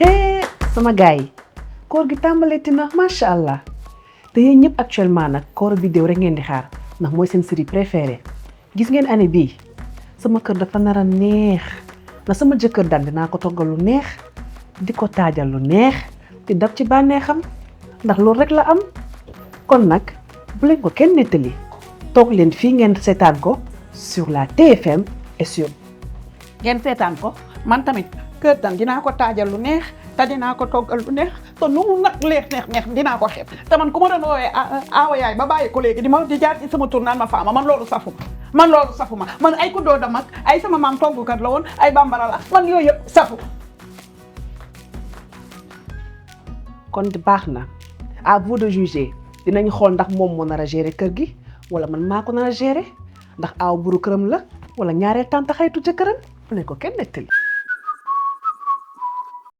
hee sama gars yi koor gi tàmbaleeti na macha allah te yéen ñëpp actuellement nag koor vidéo rek ngeen di xaar ndax mooy seen série préférée gis ngeen année bii sama kër dafa nar a neex na sama jëkkër dal dinaa ko toggal lu neex di ko taajal lu neex di dab ci bànneexam ndax loolu rek la am kon nag bu leen ko kenn nettali toog leen fii ngeen seetaan ko sur la TFM et sur ngeen seetaan ko man tamit kër dan dinaa ko taajal lu neex te dinaa ko toggal lu neex te nu mu nag neex dinaa ko xeeb te man ku ma doon woowee aawa yaay ba bàyyi ko léegi di jaar ci sama tur naan ma faama man loolu safuma man ay ku doo da mag ay sama maam toggukat la woon ay bambara la man yooyu yëpp safu kon baax na à vous de juger dinañ xool ndax moom moo nar a gérer kër gi wala man maa ko nar a gérer ndax aaw buru këram la wala ñaareel tànta xaytu jëkkëram bu leen ko kenn nettali